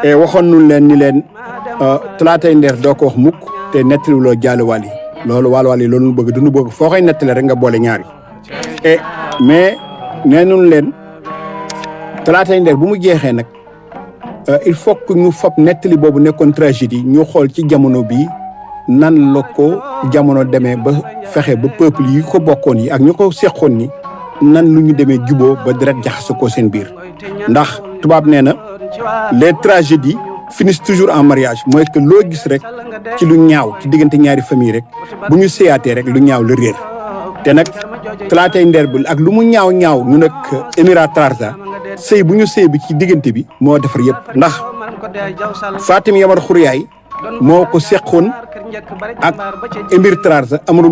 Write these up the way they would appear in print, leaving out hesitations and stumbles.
et waxoon nu leen ni leen talaatay ndeer doo ko wax mukk te nettaliwuloo jaali wàll yi loolu wàll yi loolu nu bëgg duñu bëgg foo koy nettali rek nga boole ñaari et mais nee nun leen talaatay ndeer bu mu jeexee nag il faut que ñu fob nettali boobu nekkoon tragédie ñu xool ci jamono bii nan la ko jamono demee ba fexe ba peuple yi ko bokkoon yi ak ñu ko seqoon ni nan lu ñu demee juboo ba deret jaxase ko seen biir ndax tubaab nee na les tragédies finissent toujours en mariage mooy que loo gis rek ci lu ñaaw ci diggante ñaari famille rek bu ñu séyaatee rek lu ñaaw la réer te nag talaatay ndeer bi ak lu mu ñaaw ñu nag émirat Trarza sëy bu ñu sëy bi ci diggante bi moo defar yëpp ndax Fatim Yamar Khouriaye moo ko seqoon ak émir Trarza Amadou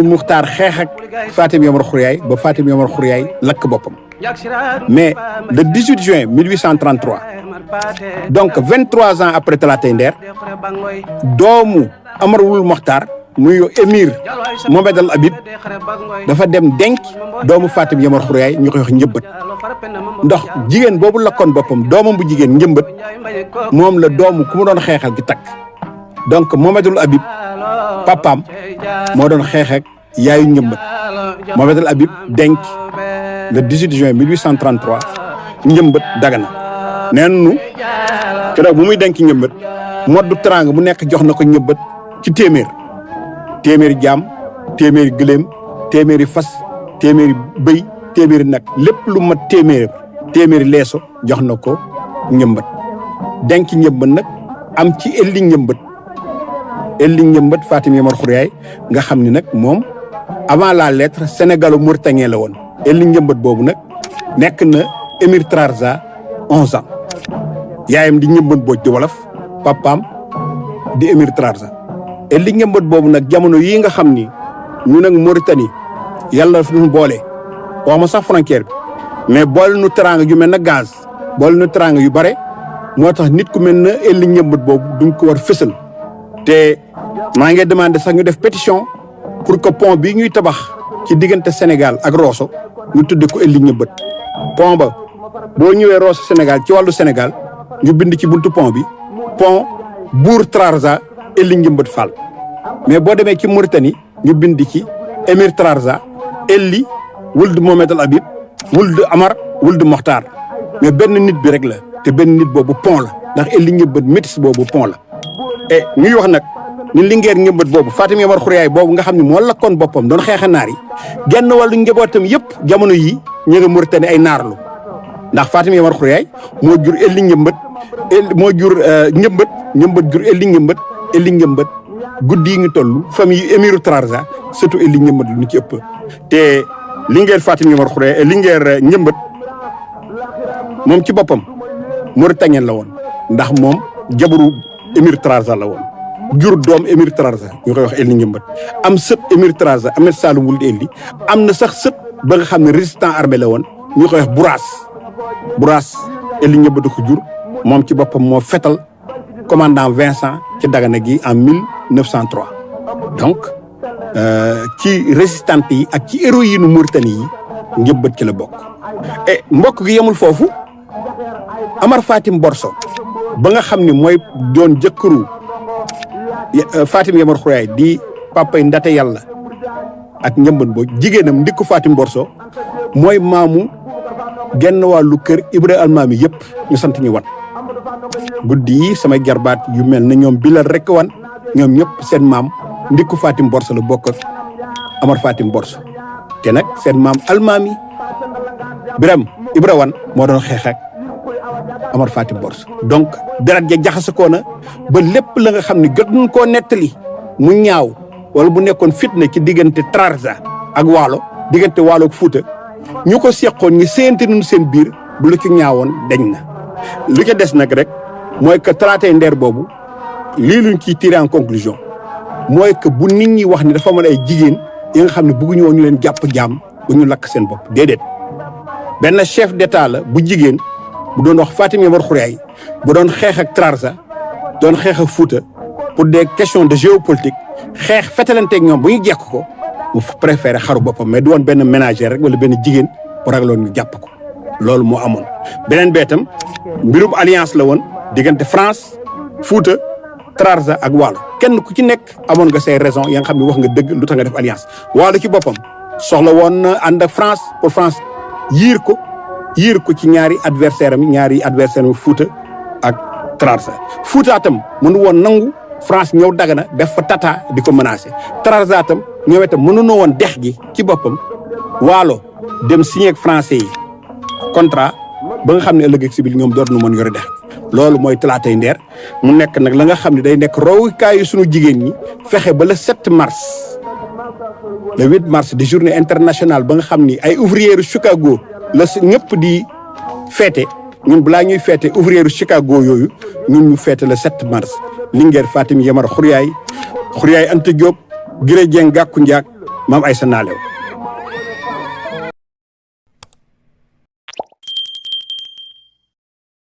Mokhtar xeex ak Fatim Yamar Khouriaye ba Fatim Yamar Khouriaye lakk boppam mais le 18 juin 1833 donc 23 ans après talaatay ndeer doomu Amadou Mokhtar muy émir Mohamed Al Habib dafa dem denc doomu Fatim Yamar Khouriaye ñu koy wax njëmbët ndax jigéen boobu lakkoon boppam doomam bu jigéen njëmbët moom la doomu ku mu doon xeexal di takk donc Mohamed Al Habib papaam moo doon xeex ak yaayu njëmbët Mohamed Al Habib denc le 18 juin 1833 njëmbët Dagana nee nu keroog bu muy denc njëmbët moddu teraanga bu nekk jox na ko njëmbët ci téeméeri jaam téeméeri gëléem téeméeri fas téeméeri bëy téeméeri nag lépp lu mat téeméeri leeso jox na ko njëmbët denc njëmbët nag am ci elli njëmbët Fatim Yamar Khouriaye nga xam ni nag moom avant la lettre sénégalo-mauritanien la woon elli njëmbët boobu nag nekk na émir Trarza 11 ans yaayam di njëmbët booj di wolof papaam di émir Trarza elli njëmbët boobu nag jamono yii nga xam ni ñu nag Mauritanie yàlla fi ñu boole wax ma sax frontière bi mais boole nu teraanga yu mel na gaz boole nu teraanga yu bare moo tax nit ku mel na elli njëmbët boobu duñ ko war fësal te maa ngi demandé sax ñu def pétition pour que pont bii ñuy tabax ci diggante Sénégal ak Rosso ñu tudde ko elli njëmbët pont ba boo ñëwee Rosso Sénégal ci wàllu Sénégal ñu bind ci buntu pont bi pont Bour Trarza elli njëmbët Fall mais boo demee ci Mauritanie ñu bind ci émir Trarza elli wuld Mohamed Al Habib wuld Amar wuld Mokhtar mais benn nit bi rek la te benn nit boobu pont la ndax elli njëmbët métis boobu pont la et ñuy wax nag ni lingeer njëmbët boobu Fatim Yamar Khouriaye boobu nga xam ne moo lakkoon boppam doon xeexa naar yi genn wàllu njabootam yëpp jamono yii ñu nga Mauritanie ay naarlu ndax Fatim Yamar Khouriaye moo jur elli njëmbët moo jur njëmbët jur elli njëmbët guddi yi ngi toll famille émiru Trarza surtout elli njëmbët lu ñu ci ëpp te lingeer Fatim Yamar Khouriaye lingeer njëmbët moom ci boppam mauritanien la woon ndax moom jabaru émir Trarza la woon jur doom émir Trarza ñu koy wax elli njëmbët am sët émir Trarza Ahmed Saloum wuld elli am na sax sët ba nga xam ne résistant armé la woon ñu koy wax Bouraas elli njëmbët ko jur moom ci boppam moo fetal commandant Vincent ci Dagana gi en 1903 donc ci résistante yi ak ci héroïne Mauritanie yi njëmbët ci la bokk et mbokk gi yemul foofu Amar Fatim Borso ba nga xam ne mooy doon jëkkëru Fatim Yamar Khouriaye di papay ndate yàlla ak njëmbët boo jigéenam ndikku Fatim Borso mooy maamu genn wàllu kër Ibra Almaami yëpp ñu sant ñu wan guddi yi samay jarbaat yu mel na ñoom bilal rek wan ñoom ñëpp seen maam ndikku Fatim Borso la bokk ak Amar Fatim Borso te nag seen maam Almaami Biram Ibra wan moo doon xeex ak Amar Fatim Borso donc deret ja jaxase ko na ba lépp la nga xam ne jot nañ koo nettali mu ñaaw wala bu nekkoon fitna ci diggante Trarza ak Waalo diggante Waalo ak Fuuta ñu ko seqoon ñi séente nañu seen biir bu lu ci ñaawoon dañ na lu ca des nag rek mooy que talaatay ndeer boobu lii luñ ciy tiré en conclusion mooy que bu nit ñi wax ni dafa amoon ay jigéen yi nga xam ne bëgguñu woon ñu leen jàpp jaam ba ñu lakk seen bopp déedéet benn chef d'état la bu jigéen bu doon wax Fatim Yamar Khouriaye bu doon xeex ak Trarza doon xeex ak Fouta pour des questions de géopolitique xeex fetalanteeg ñoom bu ñu jekk ko mu préféré xaru boppam mais du woon benn ménagère rek wala benn jigéen bu ragaloon ñu jàpp ko loolu moo amoon. beneen bee itam mbirub alliance la woon diggante France Fouta Trarza ak Waalo kenn ku ci nekk amoon nga say raison ya nga xam ne wax nga dëgg lu tax nga def alliance. Waalo ci boppam soxla woon na ànd ak France pour France yiir ko ci ñaari adversaire am Fouta ak Trarza. Fouta tam mënu woon nangu France ñëw Dagana def fa tata di ko menacé. Trarza tam ñëw itam mënunoo woon dex gi ci boppam Waalo dem signé ak français yi contrat ba nga xam ne ëllëg ak si biir ñoom door nu mën yore dex loolu mooy talaatay ndeer mu nekk nag la nga xam ne day nekk roowukaayu suñu jigéen ñi fexe ba le 7 mars le 8 mars di journée internationale ba nga xam ni ay ouvriers Chicago la ñëpp di feete ñun balaa ñuy feete ouvriers Chicago yooyu ñun ñu feete le 7 mars Linguère Fatim Yamar Xuriyaay Anta Diop Giré Dieng Gàkku Njaak Maam Aysa Naalew